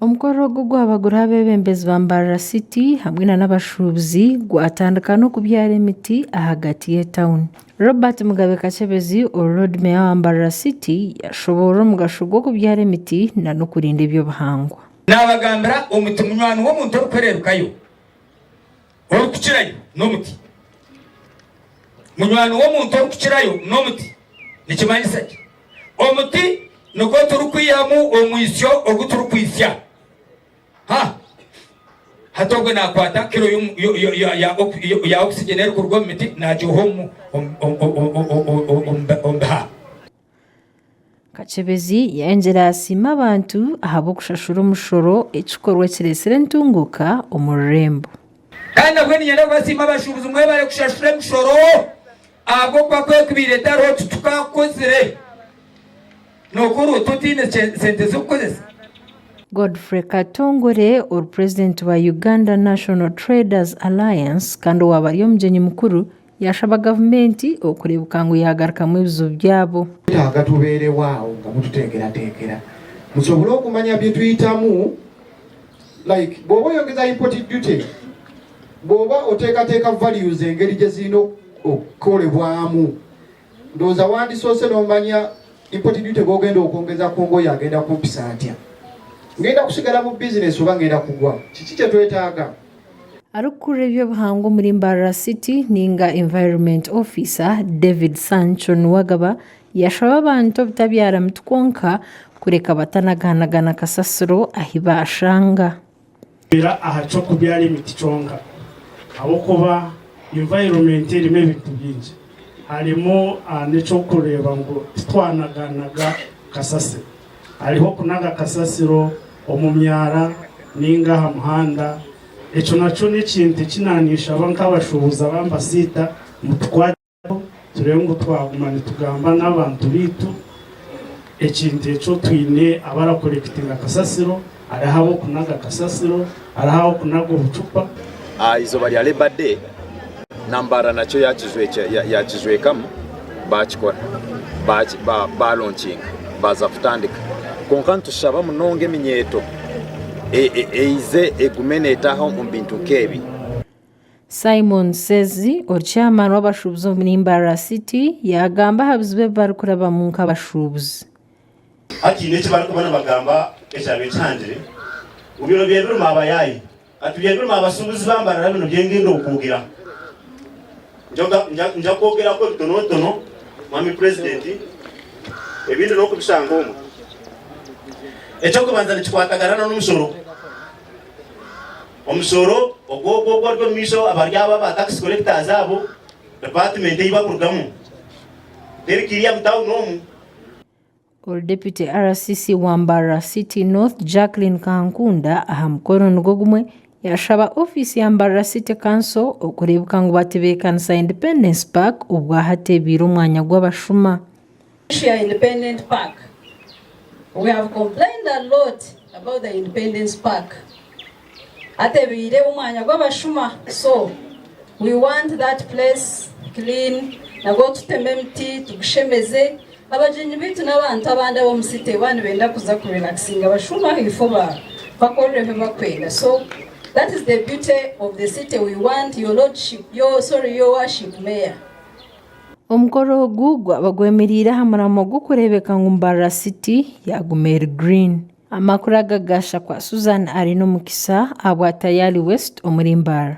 Omukoro ogu gwaba guri abeebembezi ba Mbarara City hamwe n'abashuubuzi gwatandika n'okubyara emiti ahagati y'etauni. Robert Mugabe Kakyebezi ori Loodi Meeya wa Mbarara City yashoboorora omugasho gw'okubyara emiti n'okurinda eby'obuhangwa. Naabagambira omuti munywani w'omuntu orikuhererukayo orikukirayo n'omuti. Munywani w'omuntu orikukirayo n'omuti. Nikimanyisa ki? Omuti nigwo turikwihamu omwitsyo ogu turikwitsya. Ha! Hati ogwo naakwata kiro ya oxygen erikuruga omu miti naagyoha omu bihaha. Kakyebezi yayongyera yasiima abantu ahabw'okushashura omushoro ekikorwa ekireetsire entunguuka omu rurembo. Kandi nabwo niinyenda kubasiima abashuubuzi mwebare kushashura emishoro. Ahabw'okuba ku ekubaire etariho titukakukozire nokuru tutaine sente z'okukozesa. Godfrey Katongole ori purezidenti wa Uganda National Traders Alliance kandi owaaba ari omugyenyi mukuru yaashaba gavumenti okureebeka ngu yaagarukamu ebizibu byabo. Twetaaga tubeerewo awo nga mututeekerateekera musobole okumanya bye tuyitamu like bw'oba oyongeza import duty Bw'oba oteekateeka values engeri gye zirina okukolebwamu, ndowooza wandisoose n'omanya import duty gw'ogenda okwongeza ku ngoye agenda kumpisa atya? Ngenda kusigala mu bizinesi oba ngenda kugwa? Kiki kye twetaaga? Arikukurira eby'obuhangwa omuri Mbarara City ninga Environment Officer, David Sancho Nuwagaba yashaba abantu obutabyara miti kwonka kureka batanaganagana kasasiro ahi bashanga. Era aha ky'okubyara emiti kyonka ahabw'okuba environment erimu ebintu bingi harimu n'eky'okureeba ngu titwanaganaga kasasiro. Hariho okunaga kasasiro omu myara ninga aha muhanda ekyo nakyo n'ekintu eki naanishaba nk'abashuubuzi aba Mbasiita mutukwate. Tureebe ngu twaguma nitugamba n'abantu baitu ekintu ekyo twine abarakorekitinga kasasiro, hariho ab'okunaga kasasiro, hariho ab'okunaga obucupa. Aha izooba rya Labour Day na Mbarara nakyo yakijwekamu bakikora balonkinga baza kutandika kwonka nitushaba munonga eminyeeto eize egume netaaha omu bintu nk'ebi. Simon Sezi, ori chairman w'abashuubuzi omuri Mbarara City yaagamba aha bizibu ebi barikurabamu nk'abashuubuzi. Hati haine eki barikuba nibagamba ekyabaire kihangire ngu bino byebiruma abayaayi. Ati byebiruma abasuubuzi ba Mbarara bino byengenda okwogera. Nja kwogeraku ebitonotono Mwami Purezidenti ebindi n'okubishanga omwe. Eky'okubanza nikikwatagana n'omushoro. Omushoro ogwo ogwo ogwari omu maisho abari abo aba tax collectors abo department ei bakurugamu teri clear mu town omu. Ori Deputy RCC wa Mbarara City North Jacqueline Kankunda aha mukoro nigwo gumwe yashaba ofiisi ya Mbarara City Council okureebeka ngu batebeekanisa Independence Park obwahati ebaire omwanya gw'abashuma. Issue ya Independent Park We have complained a lot about the Independence Park hati ebaire omwanya gw'abashuma so we want that place clean nabwo tuteme emiti tugushemeze abagyenyi baitu n'abantu abandi ab'omu city baaba nibenda kuza ku relaxinga bashume ahaifo bakorereho ebi barikwenda so that is the beauty of the city we want your lordship your sorry your worship mayor. Omukoro ogu gwaba gwemereire aha muramwa gw'okureebeka ngu Mbarara City yaaguma eri green. Amakuru aga gaashakwa Susan Arinomukisa ahabwa Tayali West omuri Mbarara.